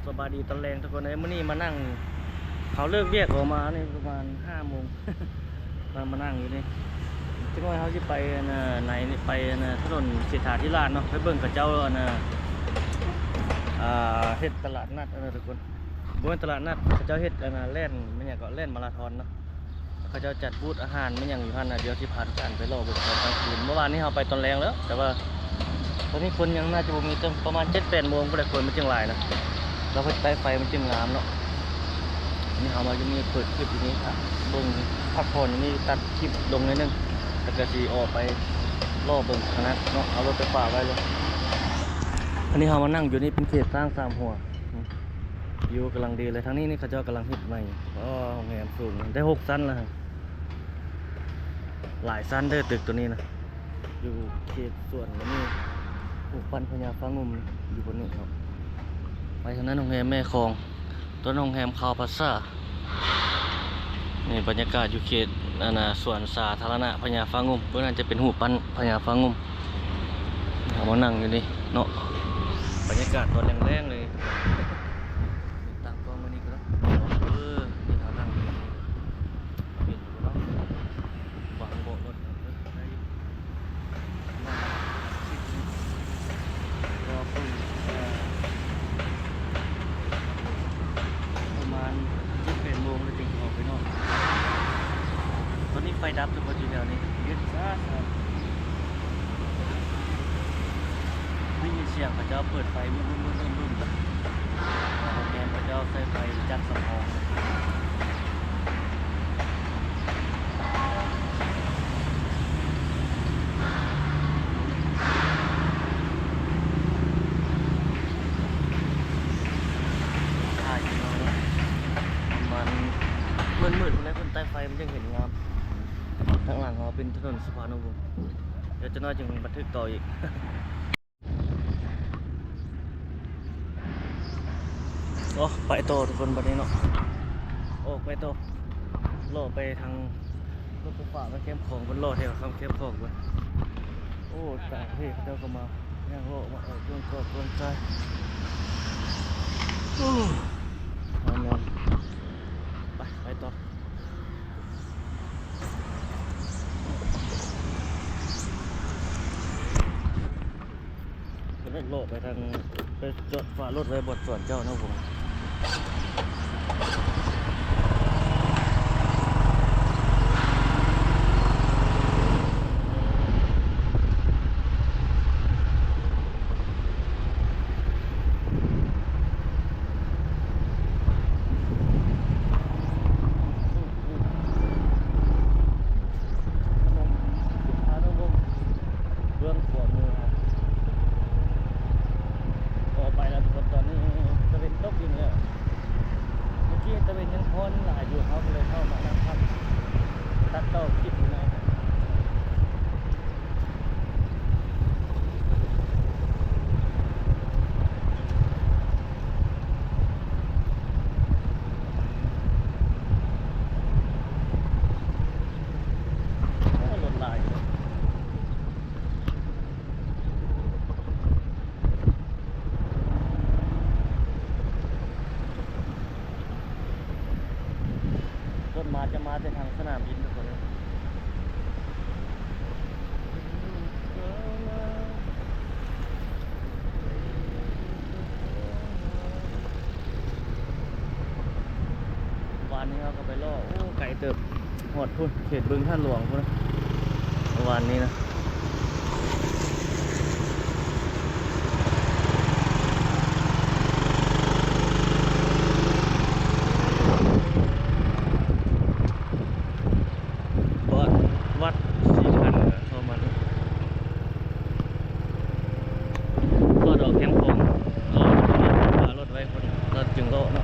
ສະບາຍດີຕອນແລງທຸກຄົນເອີຍ ມື້ນີ້ມານັ່ງ ເຂົາເລີກວຽກອອກມານີ້ປະມານຫ້າໂມງ ມາ ມານັ່ງຢູ່ນີ້ ຈັກໜ້ອຍເຮົາຊິໄປອັນນ່າ ໃນນີ້ ໄປອັນນ່າ ຖະໜົນເສດຖາທິລາດເນາະ ໄປເບິ່ງເຂົາເຈົ້າອັນນ່າ ອ່າ ເຮັດຕະຫຼາດນັດ ເອີ ທຸກຄົນ ບໍ່ແມ່ນຕະຫຼາດນັດ ເຂົາເຈົ້າເຮັດອັນນ່າ ແລ່ນ ແມ່ນຫຍັງເກາະ ແລ່ນມາລາທອນເນາະ ເຂົາເຈົ້າຈັດບູດອາຫານແມ່ນຫຍັງຢູ່ຫັ້ນນະ ດຽວຊິພາທຸກທ່ານໄປເລາະເບິ່ງຕອນກາງຄືນ. ເມື່ອວານນີ້ເຮົາໄປຕອນແລງແລ້ວ ແຕ່ວ່າຕອນນີ້ຄົນຍັງໜ້າຈະບໍ່ມີ ແຕ່ປະມານເຈັດແປດໂມງພຸ້ນແຫຼະ ຄົນມັນຈຶ່ງຫຼາຍນະ. ລາວເຮັດໃຕ້ໄຟມັນຈຶ່ງງາມເນາະ. ອັນນີ້ເຮົາມາຢູ່ນີ້ ເປີດຄລິບຢູ່ນີ້ ເບິ່ງພັກຜ່ອນຢູ່ນີ້ ຕັດຄລິບລົງໜ້ອຍໜຶ່ງ ແລ້ວກໍຊິອອກໄປເລາະເບິ່ງຫັ້ນນະເນາະ ເອົາລົດໄປຝາກໄວ້ເລີຍ. ອັນນີ້ເຮົາມານັ່ງຢູ່ນີ້ເປັນເຂດຊ້າງສາມຫົວ. ວິວກຳລັງດີເລີຍ ທາງນີ້ນີ້ເຂົາເຈົ້າກຳລັງເຮັດໃໝ່. ອໍ ໂຮງແຮມສູງ ໄດ້ຫົກຊັ້ນລະ ຫຼາຍຊັ້ນເດີຕຶກໂຕນີ້ນະ. ຢູ່ເຂດສວນ ແລ້ວມີຮູບປັ້ນພະຍາຟ້າງຸ່ມຢູ່ບົນນີ້ເນາະ. ໄປທາງນັ້ນໂຮງແຮມແມ່ຂອງ ໂຕນັ້ນໂຮງແຮມຄາວພາຊາ. ນີ້ບັນຍາກາດຢູ່ເຂດ ອັນນ່າ ສວນສາທາລະນະພະຍາຟ້າງຸ່ມ ເບິ່ງນັ້ນຈະເປັນຮູບປັ້ນພະຍາຟ້າງຸ່ມ. ເຮົາມານັ່ງຢູ່ນີ້ເນາະ ບັນຍາກາດຕອນແລງໆເລີຍ. ຕັ້ງກ້ອງໄວ້ນີ້ກໍໄດ້ ເອີ ນີ້ເຮົານັ່ງຢູ່ນີ້ ເຫັນບໍ່ເນາະ ວາງເບາະລົດ ເອີ ໄດ້ຢູ່. ມາ ກໍເບິ່ງ ເອີ ປະມານເຈັດແປດໂມງແລ້ວຈຶ່ງອອກໄປນອກ. ຕອນນີ້ໄຟດັບທຸກຄົນ ຢູ່ແຖວນີ້ເຢັນຊາດໆ. ໄດ້ຍິນສຽງເຂົາເຈົ້າເປີດໄຟວຶ້ມໆໆໆ ໂຮງແຮມເຂົາເຈົ້າໃຊ້ໄຟຈັກສຳຮອງ. ຖ່າຍຢູ່ເນາະ ປະມານມືດໆ ພຸ້ນແຫຼະ ເພິ່ນໃຕ້ໄຟມັນຈັ່ງເຫັນງາມ. ທາງຫຼັງເຮົາເປັນຖະໜົນສຸພານຸວົງ ດຽວຈັກໜ້ອຍຈຶ່ງບັນທຶກຕໍ່ອີກ. ໂອ້ ໄປຕໍ່ທຸກຄົນບັດນີ້ເນາະ ອອກໄປຕໍ່ ເລາະໄປທາງລົດໄຟຟ້າໄປແຄມຂອງ ເພິ່ນເລາະແຖວຄຳແຄມຂອງເພິ່ນ. ໂອ້ ຕ່າງປະເທດເຂົາເຈົ້າກໍມາ ຍ່າງເລາະມາອອກກຳລັງກາຍ ໂອ້ ແມ່ນ ໄປ ໄປຕໍ່. ເລາະໄປທາງ ໄປຈອດຝາກລົດໄວ້ບ່ອນສວນເຈົ້າເນາະຜົມ. ເບື້ອງຂວາມືເຮົາ ກໍໄປແລ້ວທຸກຄົນ ຕອນນີ້ຕາເວັນຕົກດິນແລ້ວ. ເມື່ອກີ້ຕາເວັນຍັງຮ້ອນຫຼາຍຢູ່ ເຮົາກໍເລີຍເຂົ້າມານັ່ງພັກ ຕັດຕໍ່ຄລິບຢູ່ໃນ ໂອ້ ລົດຫຼາຍ ລົດມາຈະມາແຕ່ທາງສະໜາມບິນທຸກຄົນເອີຍ. ວານນີ້ເຮົາກໍໄປເລາະ ໂອ້ ໄກເຕີບ ຮອດພຸ້ນ ເຂດບຶງທາດຫຼວງພຸ້ນນະ ວານນີ້ນະ. ວັດ ວັດສີພັນ ເຂົ້າມາ ຮອດດອກແຄມຂອງ ເອົາ ເອົາລົດໄວ້ພຸ້ນ ແລ້ວຈຶ່ງເລາະເນາະ.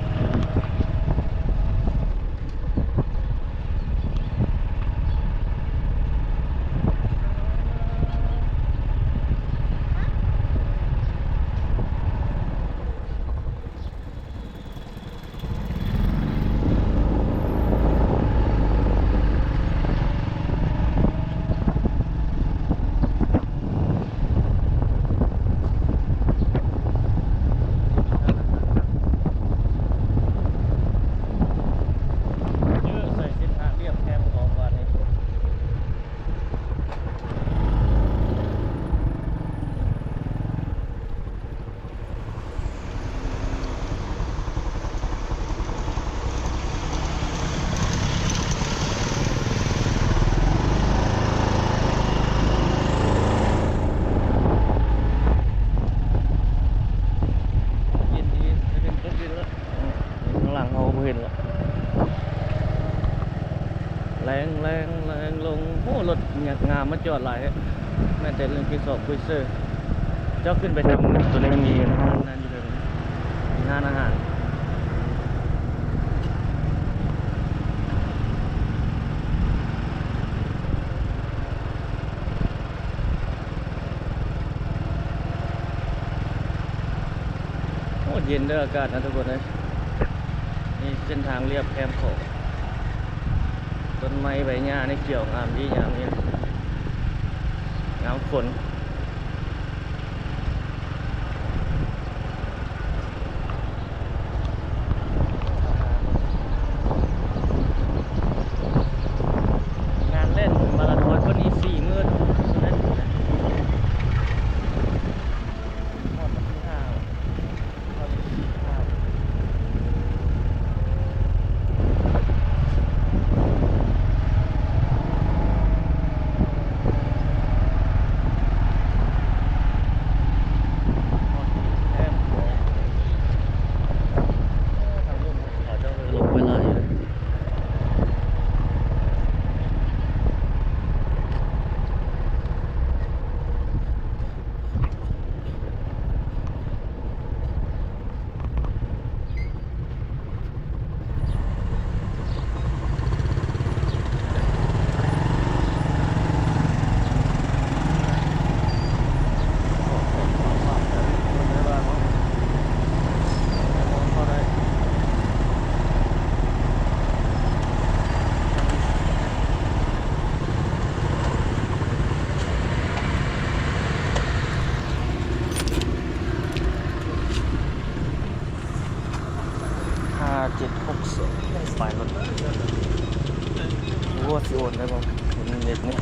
ຍອດຫຼາຍ ແມ່ນແຕ່ເລື່ອງ King Fahd Cruiser ເຈົ້າຂຶ້ນໄປທາງ ຕົວນີ້ມັນມີຮ້ານນັ້ນຢູ່ເທິງ ມີຮ້ານອາຫານ. ໂອ້ ເຢັນເດີ ອາກາດນະທຸກຄົນເອີຍ. ນີ້ເສັ້ນທາງລຽບແຄມຂອງ ຕົ້ນໄມ້ໃບຫຍ້ານີ້ຂຽວງາມດີຍາມນີ້ ຍາມຝົນ. ງານເລ່ນມາລາທອນຄົນນີ້ສີ່ມື້ ຮອດວັນທີຫ້າ. ຫ້າເຈັດຫົກສອງ ໄປລົດ ໂອ້ ຊິໂອນໄດ້ບໍ່ ເຫັນເນັດນີ້.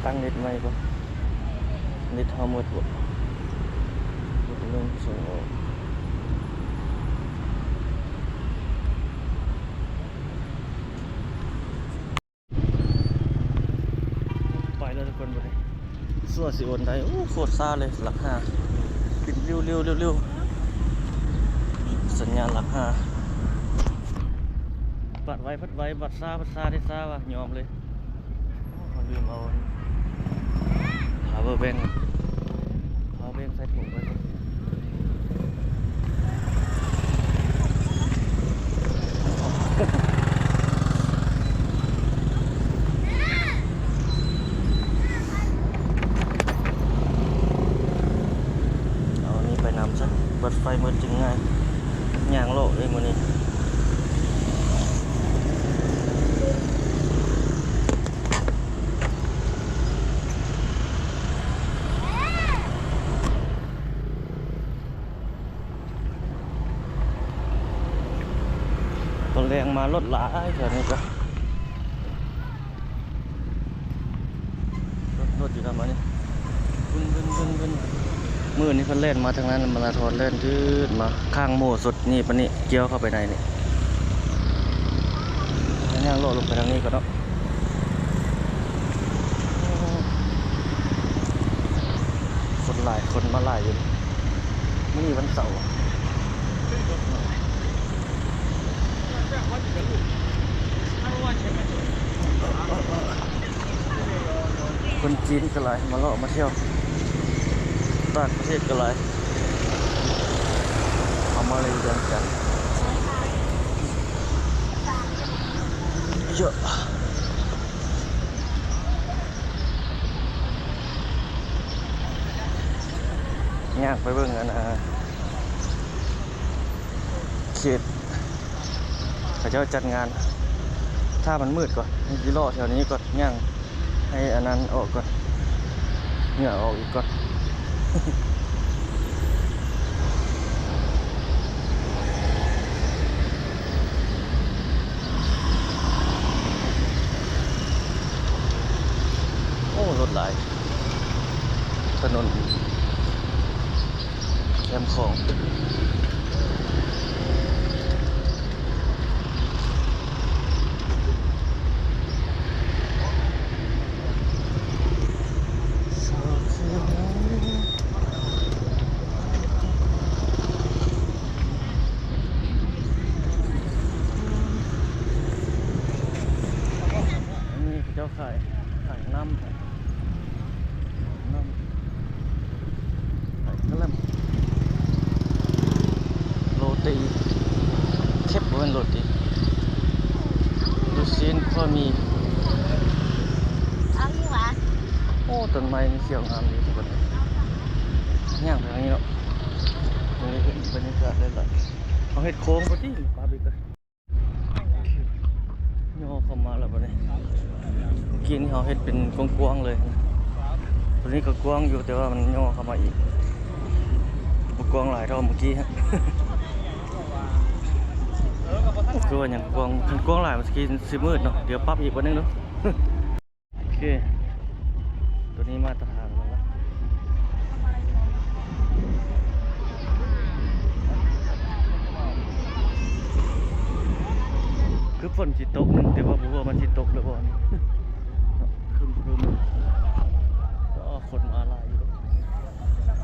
ຕັ້ງເນັດໃໝ່ບໍ່? ເນັດເຮົາໝົດບໍ່? ໝົດແລ້ວ ສົ່ງອອກ. ໄປແລ້ວທຸກຄົນ ບໍ່ໄດ້ ຊົ່ວຊິໂອນໄດ້. ໂອ້ ໂຄດຊ້າເລີຍ ຫຼັກຫ້າ ປິ່ນລິ້ວໆໆໆ ສັນຍານຫຼັກຫ້າ. ບັດໄວພັດໄວ ບັດຊ້າພັດຊ້າ ໄດ້ຊ້າວ່າ ຍອມເລີຍ. ໂອ້ ເຮົາລືມເອົາ power bank ເອົາແບ່ງໃສ່ຖົງໄວ້ກ່ອນ. ເອົາອັນນີ້ໄປນຳຊະ ເປີດໄຟໝົດຈຶ່ງງ່າຍ ຍ່າງເລາະເລີຍມື້ນີ້. ຕອນແລງມາລົດຫຼາຍແຖວນີ້ກະ ລົດ ລົດຢູ່ນຳອັນນີ້ ວຶ້ນໆໆໆ. ມື້ນີ້ເພິ່ນແລ່ນມາທາງນັ້ນ ມາລາທອນແລ່ນຈືດມາ ຂ້າງໂມສົດນີ້ປານນີ້ ກ່ຽວເຂົ້າໄປໃນນີ້ ຍ່າງເລາະລົງໄປທາງນີ້ກ່ອນເນາະ. ຄົນຫຼາຍ ຄົນມາຫຼາຍຢູ່ ມື້ນີ້ວັນເສົາ. ຄົນຈີນກໍຫຼາຍ ມາເລາະມາທ່ຽວ ຕ່າງປະເທດກໍຫຼາຍ ເອົາມາເລີຍ ເດືອນຈັນ ເຍາະ. ຍ່າງໄປເບິ່ງອັນ ເຂດເຂົາເຈົ້າຈັດງານ ຖ້າມັນມືດກ່ອນ ຊິເລາະແຖວນີ້ກ່ອນ ຍ່າງໃຫ້ອັນນັ້ນອອກກ່ອນ ເຫື່ອອອກອີກກ່ອນ. ໂອ້ ລົດຫຼາຍ ຖະໜົນແຄມຂອງ. ໄດ້ອີກ ເຄັບບໍ່ແມ່ນລົດຕິ ລູກຊີ້ນ ຄວາມມີ ເອົາຢູ່ຫວາ? ໂອ້ ຕົ້ນໄມ້ນີ້ຂຽວງາມດີທຸກຄົນ ຍ່າງໄປທາງນີ້ເນາະ ຕົງນີ້ເປັນບັນຍາກາດຫຼາຍໆ ເຮົາເຮັດໂຄ້ງບໍ່ຕິ ປາບອີກ ຍໍເຂົ້າມາແລ້ວບັດນີ້ ເມື່ອກີ້ນີ້ເຮົາເຮັດເປັນກວ້າງໆເລີຍ ຕົວນີ້ກໍກວ້າງຢູ່ ແຕ່ວ່າມັນຍໍເຂົ້າມາອີກ ບໍ່ກວ້າງຫຼາຍເທົ່າເມື່ອກີ້ ຄືວ່າຫຍັງກວ້າງ ຄັນກວ້າງຫຼາຍມັນຊິ ຊິມືດເນາະ ດຽວປັບອີກບັດໜຶ່ງເດີ້. ໂອເຄ ຕົວນີ້ມາດຕະຖານແລ້ວລະ ຄືຝົນຊິຕົກ ແຕ່ວ່າບໍ່ຮູ້ວ່າມັນຊິຕົກຫຼືບໍ່ນີ້ ຄຶ້ມໆ ກໍຄົນມາຫຼາຍຢູ່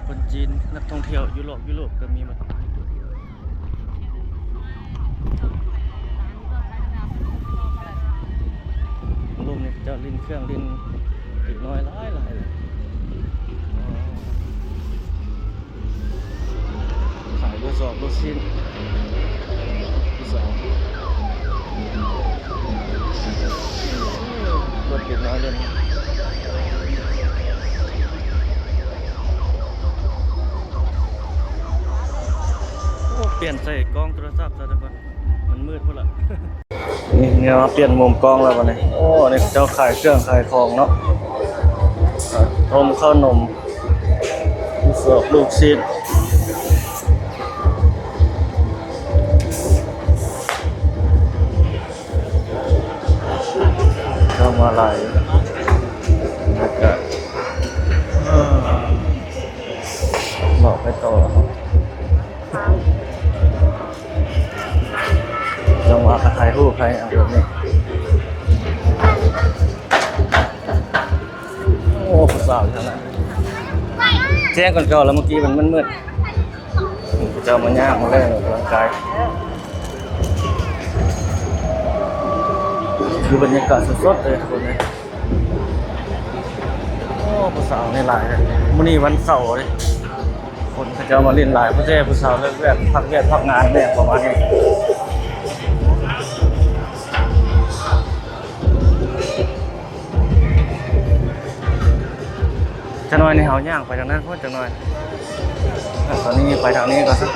ຄົນຈີນ ນັກທ່ອງທ່ຽວ ຢູໂຣບ ຢູໂຣບກໍມີໝົດ. ລົມນີ້ເຂົາເຈົ້າຫຼິ້ນເຄື່ອງຫຼິ້ນເດັກນ້ອຍຫຼາຍໆເລີຍ ຂາຍກະສອບລູກຊີ້ນ ຜູ້ສາວ ລົດເດັກນ້ອຍເລີຍ. ໂອ້ ປ່ຽນໃສ່ກ້ອງໂທລະສັບຊະທຸກຄົນ ມັນມືດພຸ້ນລະ ນີ້ ນີ້ມາປ່ຽນມຸມກ້ອງແລ້ວບັດນີ້ ໂອ້ ອັນນີ້ເຂົາເຈົ້າຂາຍເຄື່ອງຂາຍຂອງເນາະ ຕົ້ມເຂົ້າໜົມ ສອບລູກຊີ້ນ ເຂົ້າມາຫຼາຍ ແລ້ວກະ ເລາະໄປຕໍ່ ຈັງຫວະກະຖ່າຍຮູບຖ່າຍຫຍັງແບບນີ້ ໂອ້ ຜູ້ສາວຢູ່ຫັ້ນນະ ແຈ້ງກວ່າເກົ່າລະ ເມື່ອກີ້ມັນມືດໆ ເຂົາເຈົ້າມາຍ່າງມາແລ່ນອອກກຳລັງກາຍ ຄືບັນຍາກາດສົດໆເລີຍທຸກຄົນເອີຍ. ໂອ້ ຜູ້ສາວນີ້ຫຼາຍເລີຍ ມື້ນີ້ວັນເສົາເດ້ ຄົນເຂົາເຈົ້າມາຫຼິ້ນຫຼາຍ ຜູ້ແຕ່ຜູ້ສາວເລີກວຽກ ພັກວຽກພັກງານແມ່ນປະມານນີ້. ຈັກໜ້ອຍນີ້ເຮົາຍ່າງໄປທາງນັ້ນພຸ້ນຈັກໜ້ອຍ ຕອນນີ້ໄປທາງນີ້ກ່ອນຊະ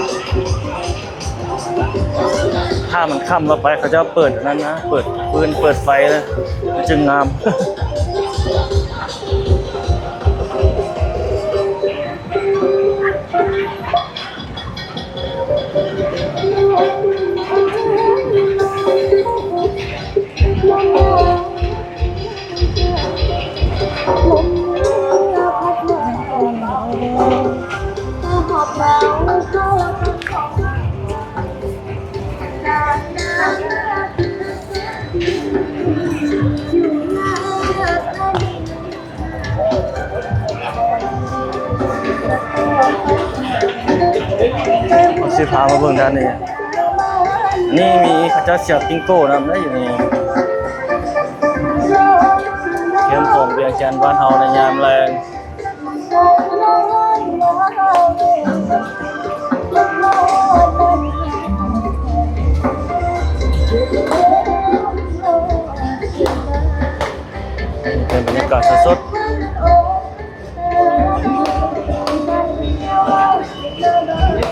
ຖ້າມັນຄ່ຳແລ້ວໄປ ເຂົາເຈົ້າເປີດອັນນັ້ນນະ ເປີດຟືນເປີດໄຟນະ ມັນຈຶ່ງງາມ. ເຮົາຊິພາມາເບິ່ງດ້ານນີ້ ນີ້ມີເຂົາເຈົ້າສຽວປິງໂກນຳເດ້ ຢູ່ນີ້ ແຄມຂອງວຽງຈັນບ້ານເຮົາໃນຍາມແລງ. ເປັນບັນຍາກາດສົດໆ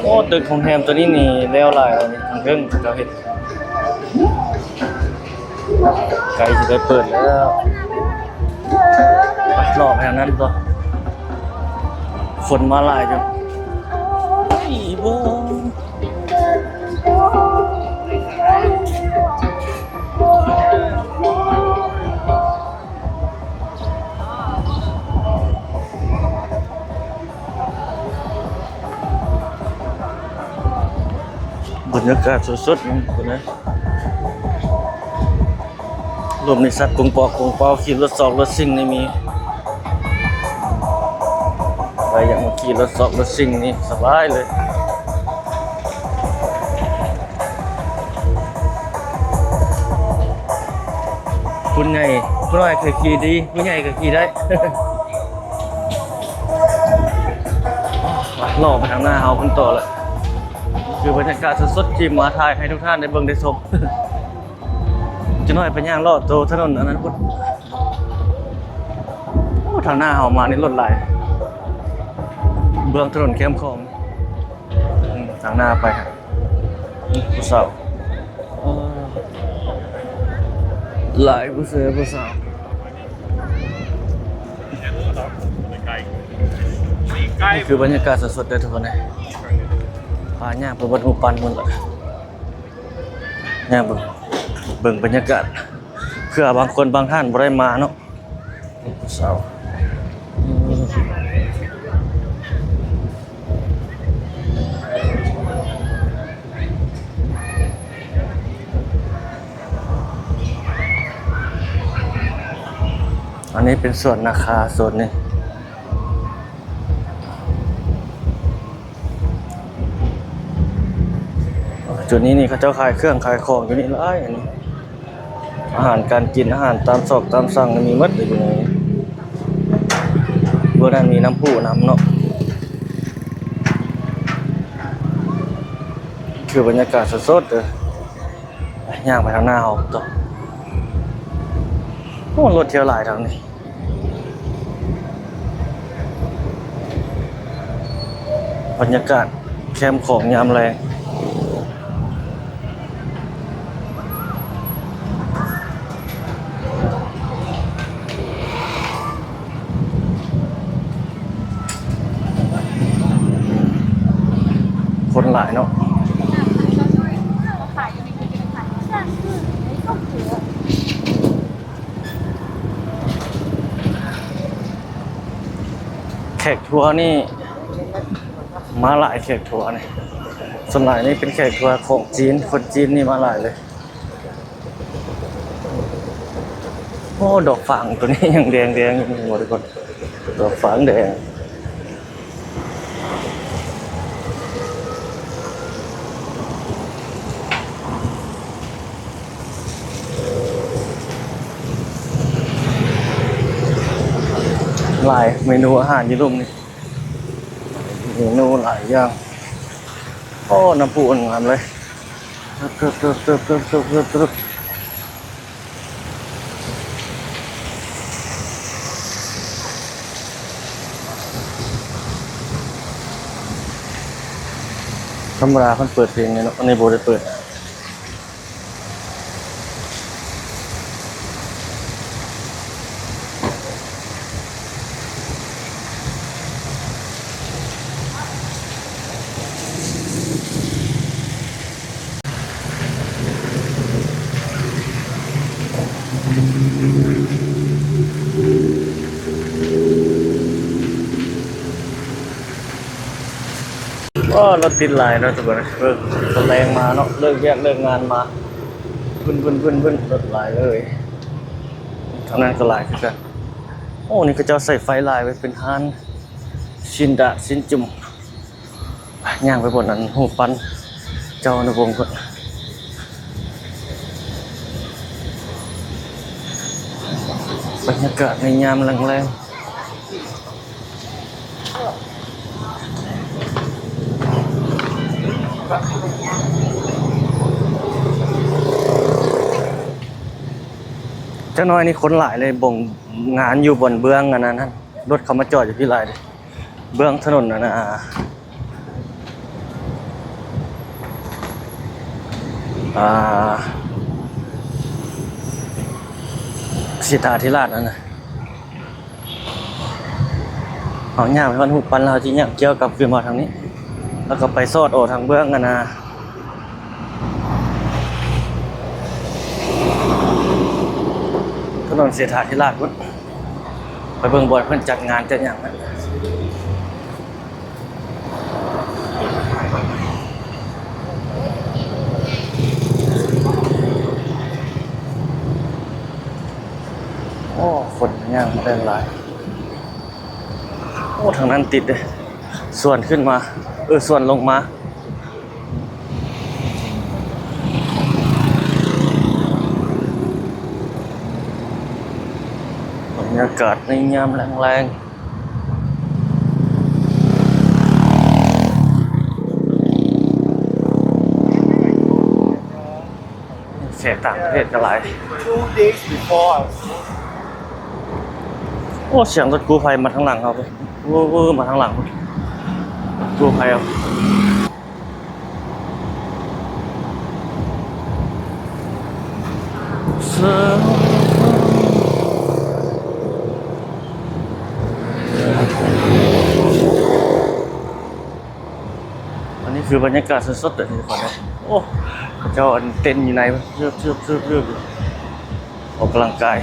ໂອ້ ຕຶກໂຮງແຮມຕົວນີ້ນີ້ແລ້ວຫຼາຍແລ້ວນີ້ ທາງເທິງເຂົາເຈົ້າເຮັດ ໃກ້ຊິໄດ້ເປີດແລ້ວ ໄປ ເລາະໄປທາງນັ້ນຕົວະ ຝົນມາຫຼາຍຢູ່ ໂອ້ຍ ບໍ່. ບັນຍາກາດສົດໆ ເບິ່ງພຸ້ນນະ ລົມນີ້ຊັດປຸງປອງປຸງເປົາ ຂີ່ລົດຊອກລົດຊິ່ງນີ້ມີ ໃຜຢາກມາຂີ່ລົດຊອກລົດຊິ່ງນີ້ສະບາຍເລີຍ. ຜູ້ໃຫຍ່ ຜູ້ນ້ອຍເຄີຍຂີ່ດີ ຜູ້ໃຫຍ່ກໍຂີ່ໄດ້ ເລາະໄປທາງໜ້າເຮົາພຸ້ນຕໍ່ລະ ຄືບັນຍາກາດສົດໆທີ່ມາຖ່າຍໃຫ້ທຸກທ່ານໄດ້ເບິ່ງໄດ້ຊົມ. ຈັກໜ້ອຍໄປຍ່າງເລາະໂຕຖະໜົນອັນນັ້ນພຸ້ນ. ໂອ້ ທາງໜ້າເຮົາມານີ້ລົດຫຼາຍ ເບື້ອງຖະໜົນແຄມຂອງ. ອືມ ທາງໜ້າໄປ ອືມ ຜູ້ສາວ ເອີ ຫຼາຍຜູ້ເສືອຜູ້ສາວ. ນີ້ຄືບັນຍາກາດສົດໆເດີທຸກຄົນເອີຍ. ພາຍ່າງໄປວັດຫູປັນພຸ້ນລະ ຍ່າງເບິ່ງ ເບິ່ງບັນຍາກາດ ເພື່ອບາງຄົນບາງທ່ານບໍ່ໄດ້ມາເນາະ. ຜູ້ສາວ ອັນນີ້ເປັນສວນນາຄາໂຊນນີ້. ຈຸດນີ້ນີ້ ເຂົາເຈົ້າຂາຍເຄື່ອງຂາຍຂອງຢູ່ນີ້ຫຼາຍ. ອັນນີ້ອາຫານການກິນ ອາຫານຕາມຊອກຕາມສັ່ງນີ້ມີໝົດເລີຍຢູ່ໃນ ເບື້ອງນັ້ນມີນ້ຳພຸນ້ຳເນາະ. ຄືບັນຍາກາດສົດໆເດີ. ຍ່າງໄປທາງໜ້າເຮົາຕໍ່. ໂອ້ ລົດທ່ຽວຫຼາຍທາງນີ້. ບັນຍາກາດແຄມຂອງຍາມແລງ. ຄົນຫຼາຍເນາະ. ແຂກທົວນີ້ມາຫຼາຍ ແຂກທົວນີ້ ສ່ວນຫຼາຍນີ້ເປັນແຂກທົວຂອງຈີນ ຄົນຈີນນີ້ມາຫຼາຍເລີຍ. ໂອ້ ດອກຝາງໂຕນີ້ຍັງແດງໆຢູ່ ເຫັນບໍ່ທຸກຄົນ? ດອກຝາງແດງ. ຫຼາຍເມນູອາຫານຢູ່ລຸ່ມນີ້ ເມນູຫຼາຍຢ່າງ. ໂອ້ ນ້ຳພຸງາມເລີຍ. ທຳມະດາເພິ່ນເປີດເພງເລີຍເນາະ ອັນນີ້ບໍ່ໄດ້ເປີດ. ໂອ້ ລົດຕິດຫຼາຍເນາະທຸກຄົນ. ເອີ ຕອນແລງມາເນາະ ເລີກວຽກເລີກງານມາ ວຶ່ນໆໆໆ ລົດຫຼາຍເລີຍ. ທາງນັ້ນກໍຫຼາຍຄືກັນ. ໂອ້ ນີ້ເຂົາເຈົ້າໃສ່ໄຟຫຼາຍເວີຍ ເປັນຮ້ານຊີ້ນດາດຊີ້ນຈຸ່ມ. ຍ່າງໄປບ່ອນອັນຮູບປັ້ນເຈົ້າອະນຸວົງພຸ້ນ. ບັນຍາກາດໃນຍາມແລງໆ. ຈັກໜ້ອຍນີ້ຄົນຫຼາຍເລີຍ ບົງງານຢູ່ບ່ອນເບື້ອງອັນນັ້ນ ລົດເຂົາມາຈອດຢູ່ພີ້ຫຼາຍເດ້ ເບື້ອງຖະໜົນອັນ ອ່າ ເສດຖາທິລາດນັ້ນນະ. ເຮົາຍ່າງໄປຮອດຮູບປັ້ນແລ້ວ ເຮົາຊິຍ່າງກ່ຽວກັບຄືນມາທາງນີ້ ແລ້ວກໍໄປສອດອອກທາງເບື້ອງອັນນະ ຖະໜົນເສດຖາທິລາດພຸ້ນ ໄປເບິ່ງບ່ອນເພິ່ນຈັດງານຈັດຫຍັງນະ. ໂອ້ ຄົນຍ່າງມາແລ່ນຫຼາຍ. ໂອ້ ທາງນັ້ນຕິດເດ້ ສວນຂຶ້ນມາ ເອີ ສວນລົງມາ. ບັນຍາກາດໃນຍາມແລງໆ. ຕ່າງປະເທດກໍຫຼາຍ. Two days before. ໂອ້ ສຽງລົດກູ້ໄພມາທາງຫຼັງເຮົາ. ເວີໆ ມາທາງຫຼັງ ກູ້ໄພເຮົາ. ອັນນີ້ຄືບັນຍາກາດສົດໆເດີທຸກຄົນເດີ. ໂອ້ ເຂົາເຈົ້າອັນເຕັ້ນຢູ່ໃນ ຊຶບໆໆ ອອກກຳລັງກາຍ.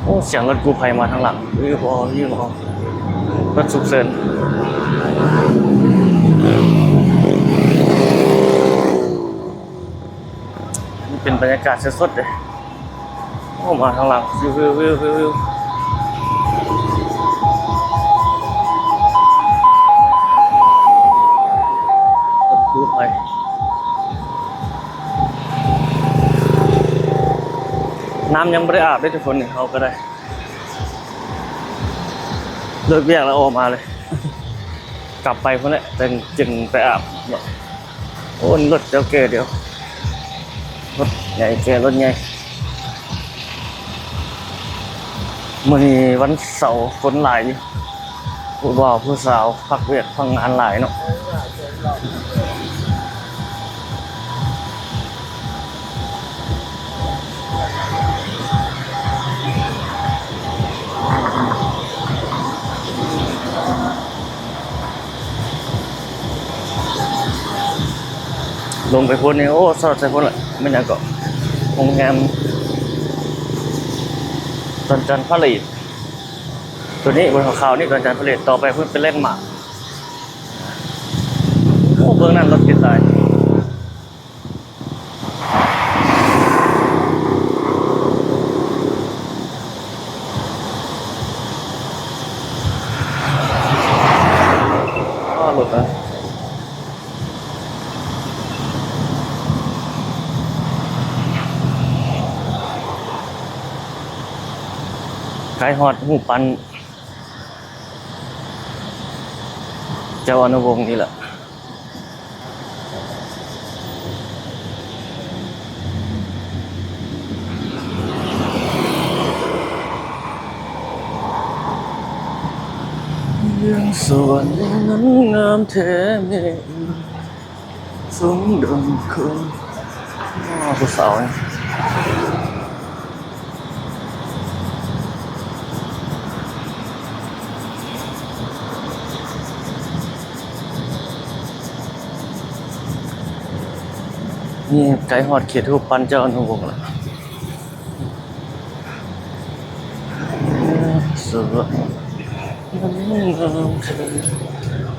ໂອ້ ສຽງລົດກູ້ໄພມາທາງຫຼັງ. ເອີ ບໍ່ ຢູ່ ລົດສຸກເສີນ. ນີ້ເປັນບັນຍາກາດສົດໆເດ້. ໂອ້ ມາທາງຫຼັງ ວິວ ວິວ ວິວ ວິວ ກູ້ໄພ. ນ້ຳຍັງບໍ່ໄດ້ອາບເດ້ທຸກຄົນ ນີ້ເຮົາກໍໄດ້ ເລີກວຽກແລ້ວອອກມາເລີຍ ກັບໄປພຸ້ນແຫຼະ ຈຶ່ງ ຈຶ່ງໄປອາບເນາະ. ໂອ້ ລົດເຈົ້າແກ່ດຽວ ລົດໃຫຍ່ແກ່ລົດໃຫຍ່. ມື້ນີ້ວັນເສົາຄົນຫຼາຍຢູ່ ຜູ້ບ່າວຜູ້ສາວພັກວຽກພັກງານຫຼາຍເນາະ. ລົງໄປພຸ້ນນີ້ ໂອ້ ສອດໃສ່ພຸ້ນລະ ແມ່ນຫຍັງເກາະ ໂຮງແຮມດອນຈັນພາເລດ. ຕົວນີ້ ບົນຂາວໆນີ້ ດອນຈັນພາເລດ. ຕໍ່ໄປພຸ້ນເປັນແລນມາກ. ໂອ້ ເບິ່ງນັ້ນ ລົດຕິດຫຼາຍ. ອ້າ ລົດນະ ໃກ້ຮອດຮູບປັ້ນເຈົ້າອະນຸວົງນີ້ລະ. ເມືອງສະຫວັນນັ້ນງາມແທ້ແມ່ນສົມດັ່ງຄົນ. ອ້າ ຜູ້ສາວນີ້. ນີ້ໃກ້ຮອດເຂດຮູບປັ້ນເຈົ້າອະນຸວົງແລ້ວ.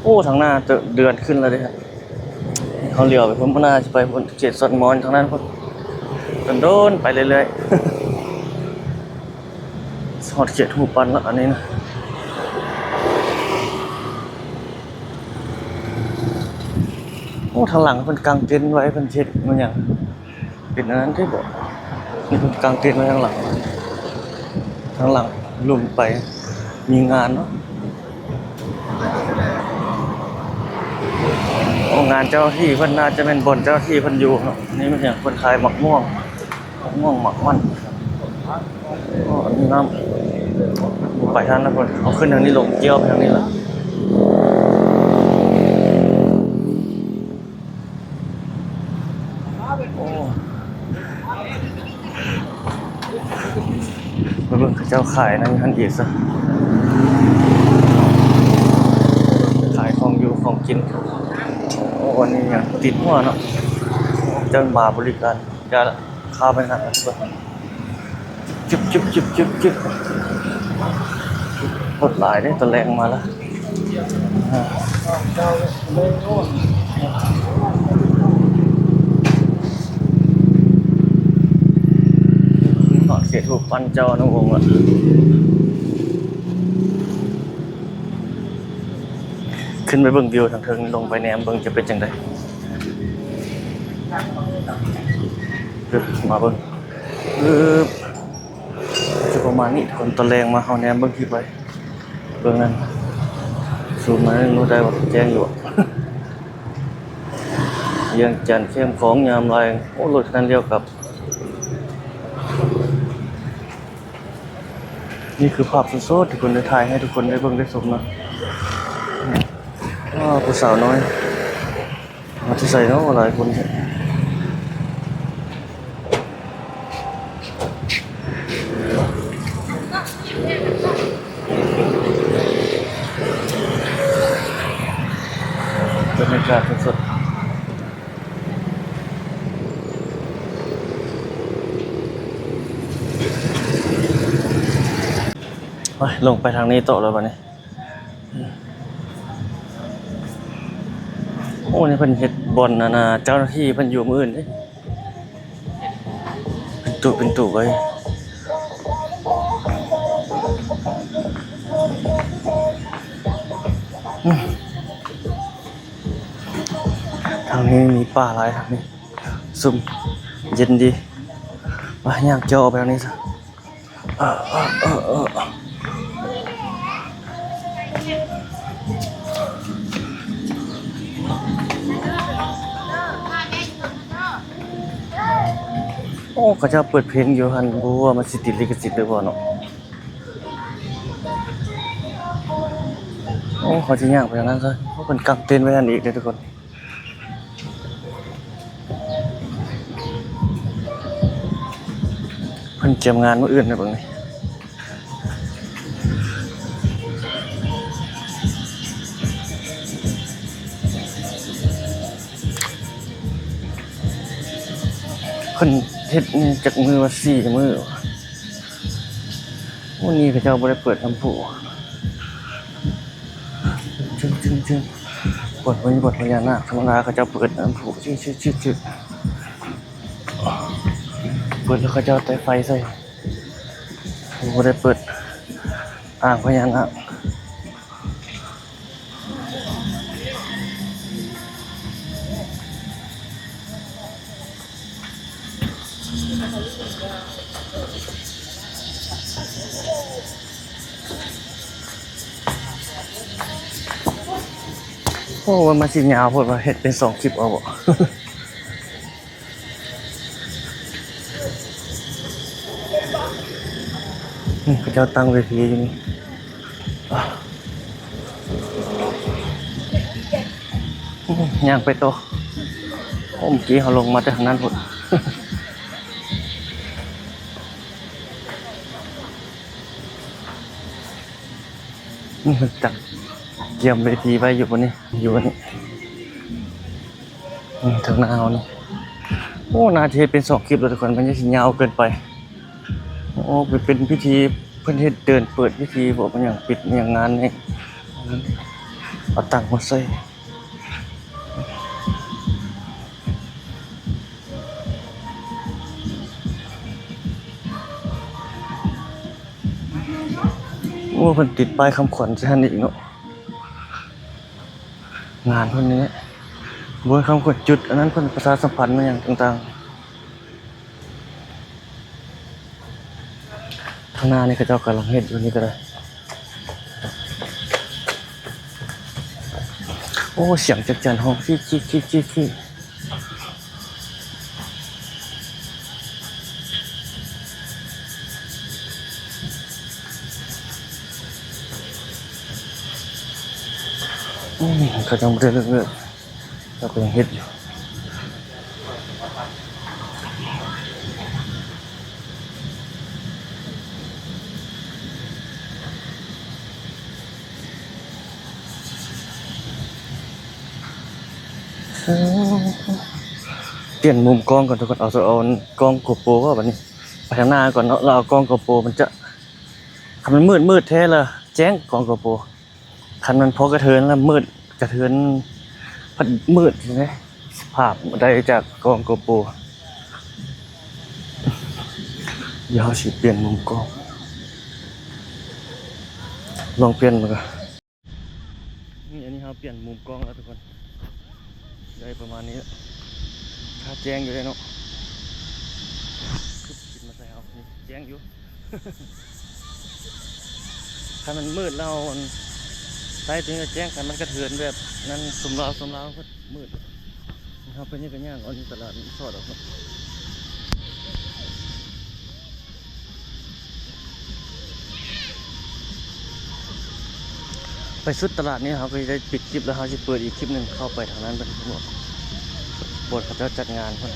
ໂອ້ ທາງໜ້າເດີນຂຶ້ນແລ້ວເດ້. ເຮົາຫຼຽວໄປພຸ້ນ ບໍ່ໜ້າຊິໄປພຸ້ນ ເຂດສວນມອນທາງນັ້ນພຸ້ນ. ໂດນໆ ໄປເລື້ອຍໆ ຮອດເຂດຮູບປັ້ນລະ ອັນນີ້ນະ. ໂອ້ ທາງຫຼັງເພິ່ນກາງເຕັນໄວ້ ເພິ່ນເຮັດມັນຫຍັງ ເປັນອັນນັ້ນເດ້ບໍ? ນີ້ເພິ່ນກາງເຕັນໄວ້ທາງຫຼັງ ທາງຫຼັງລຸ່ມໄປ ມີງານເນາະ. ໂອ້ ງານເຈົ້າໜ້າທີ່ເພິ່ນ ໜ້າຈະແມ່ນບ່ອນເຈົ້າໜ້າທີ່ເພິ່ນຢູ່ເນາະ. ນີ້ແມ່ນຫຍັງ? ເພິ່ນຂາຍໝາກມ່ວງ ໝາກມ່ວງ ໝາກມັນ. ໂອ້ ອັນນີ້ນ້ຳ ໄປທາງນັ້ນພຸ້ນ ເອົາຂຶ້ນທາງນີ້ລົງ ກ່ຽວໄປທາງນີ້ລະ. ໂອ້ ມາເບິ່ງເຂົາເຈົ້າຂາຍນັ້ນຫັ້ນອີກຊະ ຂາຍຂອງຢູ່ຂອງກິນ. ໂອ້ ອັນນີ້ຫຍັງ ຕິດຫົວເນາະ ເຈົ້າມາບໍລິການ. ຢ່າລະ ຂ້າໄປນະ ຈຶບ ຈຶບ ຈຶບ ຈຶບ ຈຶບ. ລົດຫຼາຍເດ້ ຕອນແລງມາລະ. ຮອດເຂດຮູບປັ້ນເຈົ້າອະນຸວົງລະ. ຂຶ້ນໄປເບິ່ງວິວທາງເທິງ ລົງໄປແນມເບິ່ງຈະເປັນຈັ່ງໃດ. ມາເບິ່ງ ຈະປະມານນີ້ທຸກຄົນ. ຕອນແລງມາເຮົາແນມເບິ່ງທີ່ໄປ ເບິ່ງນັ້ນ ຊູມມາເບິ່ງໄດ້ບໍ່ ແຈ້ງຢູ່ບໍ່? ວຽງຈັນ ແຄມຂອງຍາມແລງ. ໂອ້ ລົດຄັນນັ້ນລ້ຽວກັບ. ນີ້ຄືພາບສົດໆ ທີ່ເພິ່ນໄດ້ຖ່າຍໃຫ້ທຸກຄົນໄດ້ເບິ່ງໄດ້ຊົມເນາະ. ອ້າວ ຜູ້ສາວນ້ອຍ ມາແຕ່ໃສເນາະ ຫຼາຍຄົນແທ້. ບັນຍາກາດສົດໆ ໄປ ລົງໄປທາງນີ້ຕໍ່ແລ້ວບັດນີ້. ໂອ້ ນີ້ເພິ່ນເຮັດບ່ອນ ອັນນ່າ ເຈົ້າໜ້າທີ່ເພິ່ນຢູ່ມື້ອື່ນເດ້ ເປັນຕູ້ເປັນຕູ້ໄວ້. ທາງນີ້ມີປ່າຫຼາຍ ທາງນີ້ຊຸ່ມເຢັນດີ. ມາ ຍ່າງເຈາະອອກໄປທາງນີ້ຊະ. ເອີ ເອີ ເອີ ເອີ ໂອ້ ເຂົາເຈົ້າເປີດເພງຢູ່ຫັ້ນ ບໍ່ຮູ້ວ່າມັນຊິຕິດລິຂະສິດຫຼືບໍ່ເນາະ. ໂອ້ ເຂົາຊິຍ່າງໄປທາງນັ້ນຊະ ເພິ່ນກາງເຕັນໄວ້ຫັ້ນອີກເດ້ທຸກຄົນ. ເພິ່ນກຽມງານມື້ອື່ນນະເບິ່ງນີ້. ເພິ່ນເຮັດຈັກມື້ວະ ສີ່ມື້. ມື້ນີ້ເຂົາເຈົ້າບໍ່ໄດ້ເປີດນ້ຳພຸ. ຈຶ້ງໆໆ ບ່ອນ ບ່ອນພະຍານາກ ທຳມະດາເຂົາເຈົ້າເປີດນ້ຳພຸ ຈຶ້ງໆໆ ເປີດແລ້ວເຂົາເຈົ້າແຕ່ໄຟໃສ່ ບໍ່ໄດ້ເປີດອ່າງພະຍານາກ. ໂອ້ ມັນ ມັນຊິຍາວໂພດວ່າ ເຮັດເປັນສອງຄລິບເອົາບໍ? ນີ້ເຂົາເຈົ້າຕັ້ງເວທີຢູ່ນີ້. ຍ່າງໄປຕໍ່. ໂອ້ ເມື່ອກີ້ເຮົາລົງມາແຕ່ທາງນັ້ນພຸ້ນ. ນີ້ເພິ່ນຈັດກຽມເວທີໄວ້ຢູ່ບ່ອນນີ້ ຢູ່ອັນນີ້. ນີ້ທາງໜ້າເຮົານີ້. ໂອ້ ໜ້າຈະເຮັດເປັນສອງຄລິບແລ້ວທຸກຄົນ ມັນຍັງຊິຍາວເກີນໄປ. ໂອ້ ເປັນ ເປັນພິທີ ເພິ່ນເຮັດເດີນເປີດພິທີບໍ ເປັນຫຍັງ ປິດຫຍັງງານນີ້ ເອົາຕັ່ງມາໃສ່. ໂອ້ ເພິ່ນຕິດປ້າຍຄຳຂວັນໃສ່ຫັ້ນອີກເນາະ. ງານເພິ່ນນີ້ແຫຼະ ໂອ້ຍ ຄຳຂວັນຈຸດ ອັນນັ້ນເພິ່ນປະຊາສຳພັນມາຫຍັງຕ່າງໆ. ທາງໜ້ານີ້ເຂົາເຈົ້າກຳລັງເຮັດຢູ່ນີ້ກໍໄດ້. ໂອ້ ສຽງຈັກຈັ່ນຮ້ອງ ຄີ ຄີ ຄີ ຄີ ຄີ. ອືມ ເຂົາຍັງບໍ່ໄດ້ເລີກ ເຂົາກໍຍັງເຮັດຢູ່. ປ່ຽນມຸມກ້ອງກ່ອນທຸກຄົນ ເອົາ ເອົາກ້ອງໂກໂປຣເວົ້າບັດນີ້ ໄປທາງໜ້າກ່ອນເນາະ ແລ້ວເອົາກ້ອງໂກໂປຣ ມັນຈະ ຄັນມັນມືດ ມືດແທ້ລະແຈ້ງກ້ອງໂກໂປຣ ຄັນມັນພໍກະເທີນລະມືດ ກະເທີນພັດມືດເດ້ ພາບໄດ້ຈາກກ້ອງໂກໂປຣ. ດຽວເຮົາຊິປ່ຽນມຸມກ້ອງ ລອງປ່ຽນເບິ່ງກ່ອນ. ນີ້ ອັນນີ້ເຮົາປ່ຽນມຸມກ້ອງແລ້ວທຸກຄົນ ໄດ້ປະມານນີ້ລະ ຖ້າແຈ້ງຢູ່ເດ້ເນາະ ຄືຊິມາໃສ່ເຮົາ ນີ້ແຈ້ງຢູ່. ຄັນມັນມືດແລ້ວ ອັນ ໃຊ້ຕົວນີ້ແຈ້ງ ຄັນມັນກະເທີນແບບນັ້ນ ຊຸມລາວ ຊຸມລາວ ມືດ. ເຮົາໄປນີ້ກໍຍ່າງເອົາຢູ່ຕະຫຼາດສອດດອກເນາະ. ໄປສຸດຕະຫຼາດນີ້ ເຮົາກໍຈະໄດ້ປິດຄລິບ ແລ້ວເຮົາຊິເປີດອີກຄລິບໜຶ່ງ ເຂົ້າໄປທາງນັ້ນເບິ່ງ ບ່ອນເຂົາເຈົ້າຈັດງານພຸ້ນ.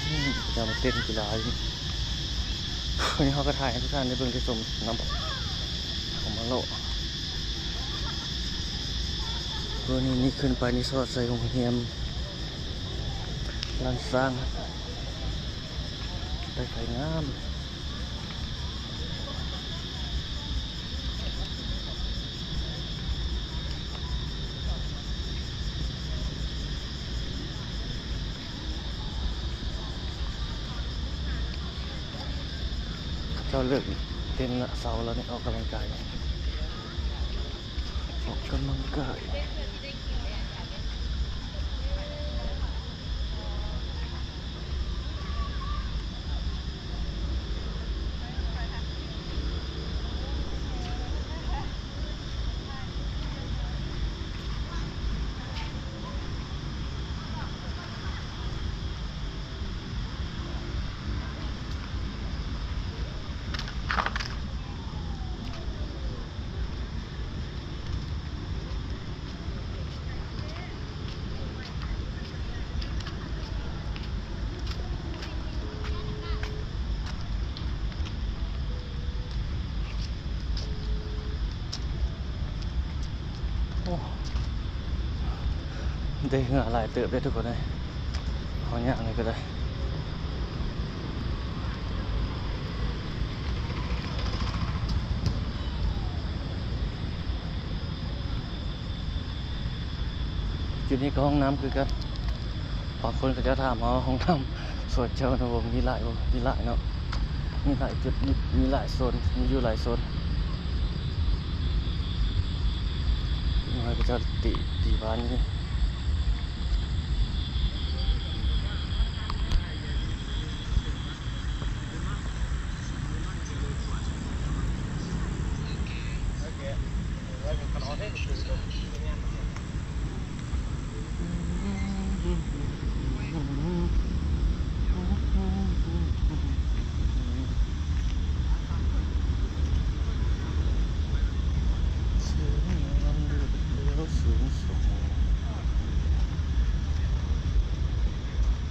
ອືມ ເຈົ້າມາເຕັ້ນກິລາຢູ່. ວັນນີ້ເຮົາກໍຖ່າຍໃຫ້ທຸກທ່ານໄດ້ເບິ່ງໄດ້ຊົມນຳ ເຂົ້າມາເລາະ. ໂອ້ ນີ້ ນີ້ຂຶ້ນໄປນີ້ສອດໃສ່ໂຮງແຮມລ້ານຊ້າງ ໄຟງາມ. ເຈົ້າເລີກເຕັ້ນລະເຊົາແລ້ວນີ້ ອອກກຳລັງກາຍ ອອກກຳລັງກາຍ. ໂອ້ ໄດ້ເຫື່ອຫຼາຍເຕີບເດ້ທຸກຄົນເອີຍ ເຮົາຍ່າງນີ້ກໍໄດ້. ຈຸດນີ້ກໍຫ້ອງນ້ຳຄືກັນ. ບາງຄົນເຂົາເຈົ້າຖາມເຮົາ ຫ້ອງນ້ຳສວນເຈົ້ານະ ມີຫຼາຍບໍ່? ມີຫຼາຍເນາະ ມີຫຼາຍຈຸດ ມີ ມີຫຼາຍໂຊນ ມີຢູ່ຫຼາຍໂຊນ. ນ້ອຍເຂົາເຈົ້າຕິ ຕິບ້ານນີ້.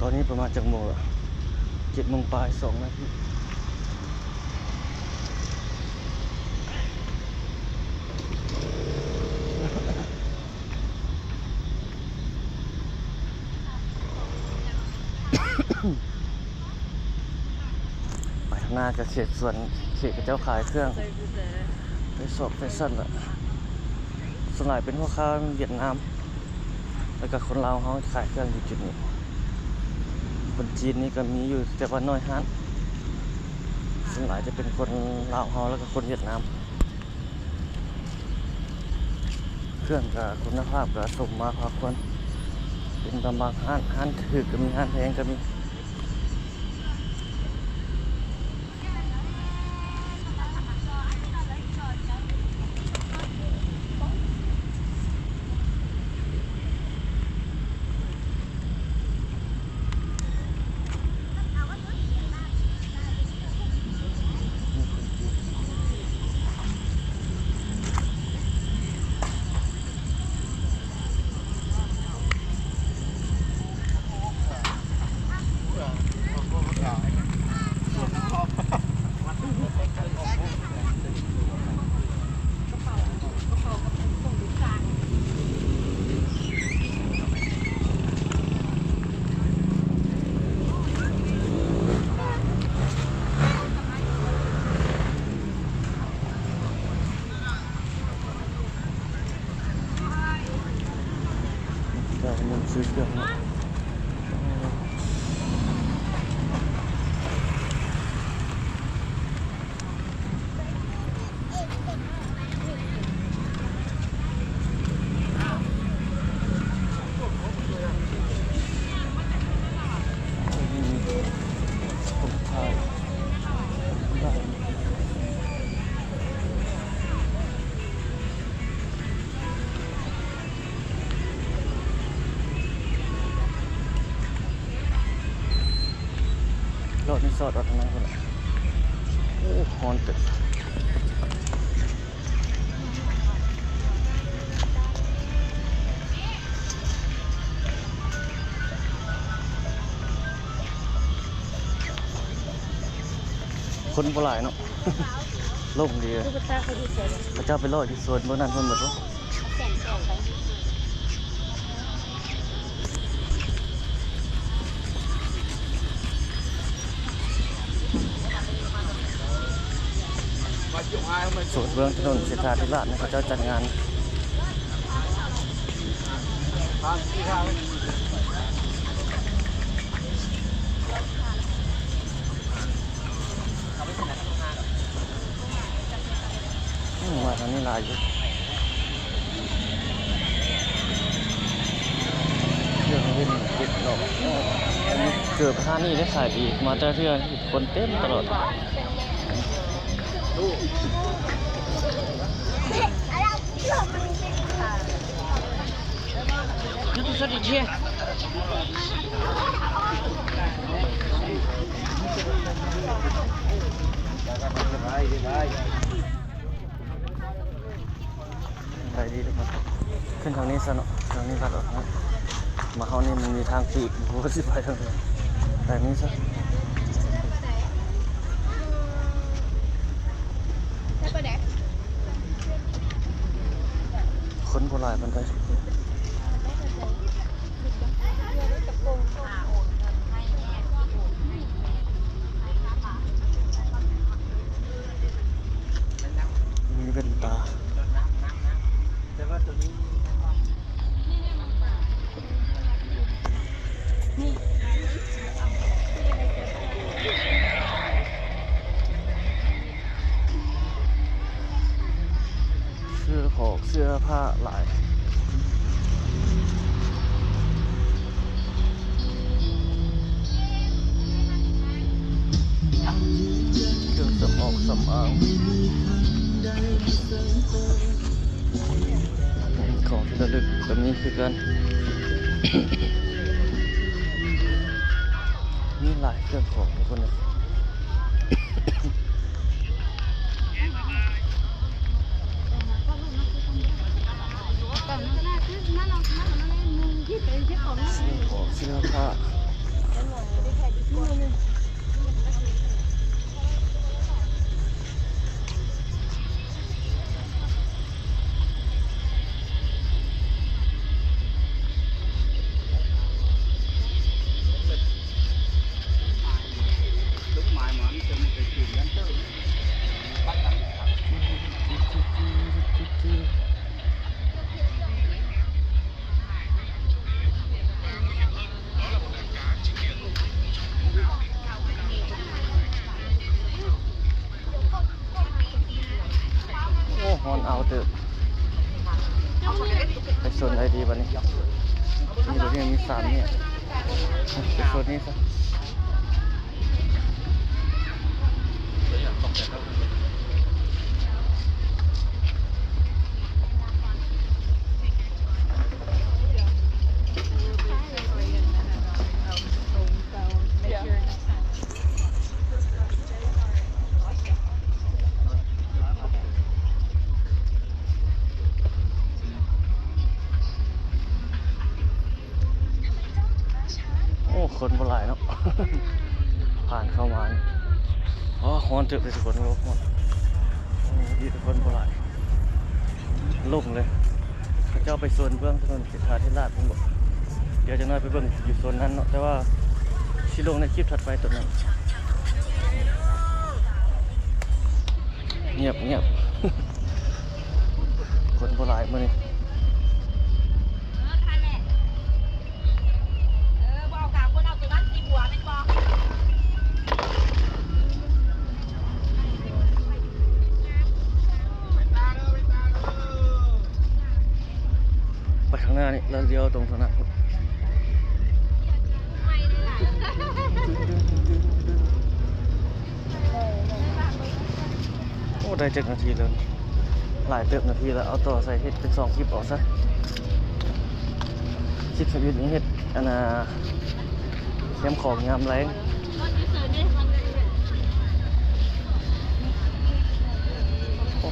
ຕອນນີ້ປະມານຈັກໂມງລະ? ເຈັດໂມງປາຍ ສອງນາທີ. ໄປຂ້າງໜ້າກໍເຂດສວນ ເຂດເຂົາເຈົ້າຂາຍເຄື່ອງ ໄປຊອກແຟຊັນລະ ສ່ວນຫຼາຍເປັນພໍ່ຄ້າຫວຽດນາມ ແລ້ວກໍຄົນລາວເຮົາຂາຍເຄື່ອງຢູ່ຈຸດນີ້. ຄົນຈີນນີ້ກໍມີຢູ່ ແຕ່ວ່ານ້ອຍຮ້ານ ສ່ວນຫຼາຍຈະເປັນຄົນລາວເຮົາ ແລ້ວກໍຄົນຫວຽດນາມ. ເຄື່ອງກະຄຸນນະພາບກະສົມມາພາຄວນ ເປັນຕາມບາງຮ້ານ ຮ້ານຖືກກະມີ ຮ້ານແພງກະມີ. ເ ຈອດນີ້ ຈອດ ຈອດທາງນັ້ນພຸ້ນແຫຼະ. ໂອ້ ຮ້ອນເຕີບ. ຄົນບໍ່ຫຼາຍເນາະ ໂລ່ງດີ. ເຂົາເຈົ້າໄປເລາະຢູ່ສວນເບິ່ງນັ້ນເພິ່ນໝົດບໍ່? ສວນເບື້ອງຖະໜົນເສດຖາທິລາດນະ ເຂົາເຈົ້າຈັດງານ. ອືມ ມາທາງນີ້ຫຼາຍຢູ່ ເຄື່ອງຫຼິ້ນເດັກເນາະ. ເກີບຮ້ານນີ້ໄດ້ຂາຍດີ ມາແຕ່ລະເທື່ອຄົນເຕັມຕະຫຼອດ. ໄປດີທຸກຄົນ ຂຶ້ນທາງນີ້ຊະເນາະ ທາງນີ້ລາດອອກນະ. ມາເຮົານີ້ມັນມີທາງປີກ ບໍ່ຮູ້ວ່າຊິໄປທາງໃດ ໄປນີ້ຊະ. ຄົນບໍ່ຫຼາຍປານໃດ. ມີແວ່ນຕາ ເສື້ອຂອງເສື້ອຜ້າຫຼາຍ. ເຄື່ອງສຳອອງສຳອາງ ຂອງທີ່ລະລຶກກໍມີຄືກັນ ມີຫຼາຍເຄື່ອງຂອງທຸກຄົນເລີຍ. ເສື້ອ ເສື້ອຜ້າ. ໂອ້ ຮ້ອນອ້າວເຕີບ. ໄປໂຊນໃດດີບາດນີ້? ນີ້ ບາດນີ້ມີສາມແຍກ ໄປໂຊນນີ້ຊະ. ໂອ້ ຄົນບໍ່ຫຼາຍເນາະ ຜ່ານເຂົ້າມານີ້. ອໍ ຮ້ອນເຕີບເລີຍທຸກຄົນ ໂອ້ ຮ້ອນ. ໂອ້ ດີແຕ່ຄົນບໍ່ຫຼາຍ ໂລ່ງເລີຍ. ເຂົາເຈົ້າໄປໂຊນເບື້ອງຖະໜົນ ເສດຖາທິລາດພຸ້ນບໍ? ດຽວຈັກໜ້ອຍໄປເບິ່ງຢູ່ໂຊນນັ້ນເນາະ ແຕ່ວ່າຊິລົງໃນຄລິບຖັດໄປໂຕນັ້ນ. ງຽບໆ ຄົນບໍ່ຫຼາຍມື້ນີ້. ໄປຂ້າງໜ້ານີ້ ແລ້ວລ້ຽວຕົງທາງໜ້າພຸ້ນ. ໂອ້ ໄດ້ຈັກນາທີແລ້ວນີ້? ຫຼາຍເຕີບນາທີແລ້ວ. ເອົາຕໍ່ໃສ່ເຮັດເປັນສອງຄລິບເອົາຊະ. ຄລິບທຳອິດນີ້ເຮັດ ອັນນ່າ ແຄມຂອງຍາມແລງ.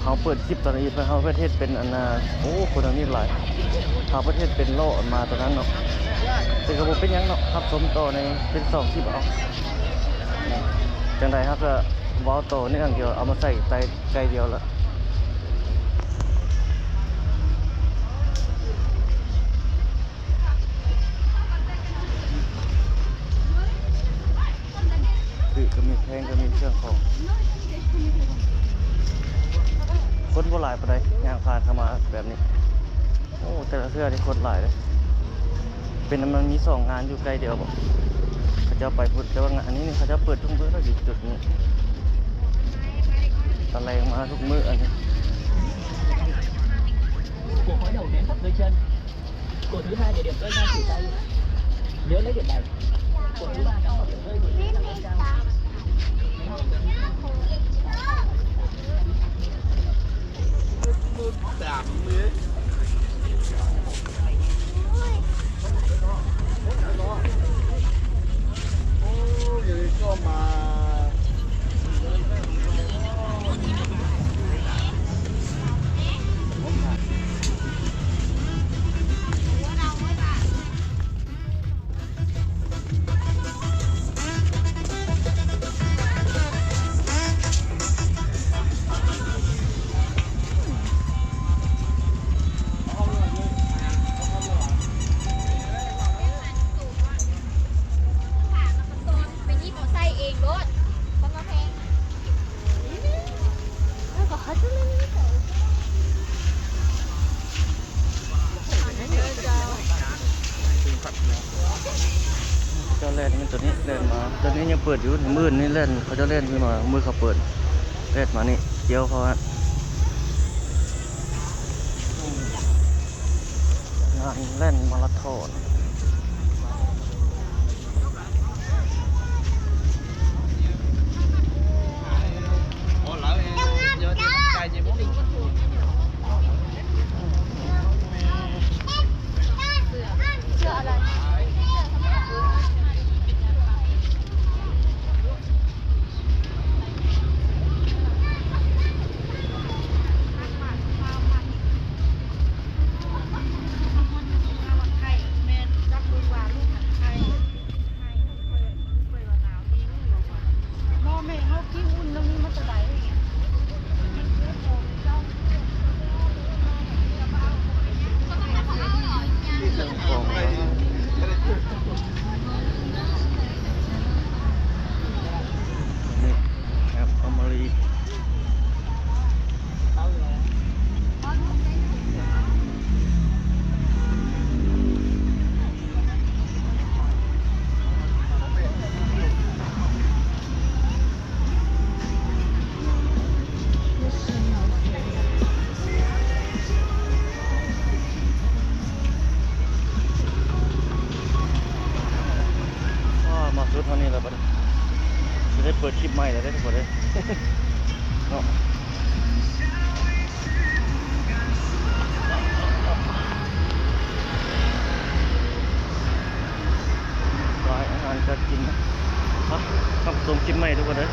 ເຮົາເປີດຄລິບຕອນອີກ ເຮົາເຮັດເປັນອັນນ່າ ໂອ້ ຄົນອັນນີ້ຫຼາຍ ເຮົາເຮັດເປັນລໍ້ມາຕອນນັ້ນເນາະ ແຕ່ກໍບໍ່ເປັນຫຍັງເນາະ ຮັບຊົມຕໍ່ໃນເປັນສອງຄລິບເອົາ. ຈັ່ງໃດເຮົາກໍເວົ້າຕໍ່ເນື່ອງດຽວ ເອົາມາໃສ່ໃນໄກ່ດຽວລະ. ຖືກກໍມີ ແພງກໍມີ ເຄື່ອງຂອງ ຄົນບໍ່ຫຼາຍປານໃດ ຍ່າງຜ່ານເຂົ້າມາແບບນີ້. ໂອ້ ແຕ່ລະເທື່ອນີ້ຄົນຫຼາຍເດ້. ເປັນ ມັນມີສອງງານຢູ່ໃກ້ດຽວບໍ? ເຂົາເຈົ້າໄປພຸ້ນ ແຕ່ວ່າງານນີ້ນີ້ ເຂົາເຈົ້າເປີດທຸກມື້ແລ້ວ ຢູ່ຈຸດນີ້ ຕະແລງມາທຸກມື້ອັນນີ້. ເຈົ້າແລ່ນແມ່ນຕົວນີ້ແລ່ນມາ ຕົວນີ້ຍັງເປີດຢູ່ ມື້ອື່ນນີ້ແລ່ນ ເຂົາເຈົ້າແລ່ນຂຶ້ນມາ ມື້ເຂົາເປີດ ແລ່ນມານີ້ ກ່ຽວເຂົາຫັ້ນ. ງານແລ່ນມາລາທອນ. ອ້າ ມາສຸດເທົ່ານີ້ແລ້ວບັດນີ້ ຊິໄດ້ເປີດຄລິບໃໝ່ແລ້ວເດ້ທຸກຄົນເດ້ ເນາະ. ຫຼາຍອາຫານການກິນນະ ໄປ ຮັບຊົມຄລິບໃໝ່ທຸກຄົນເດີ.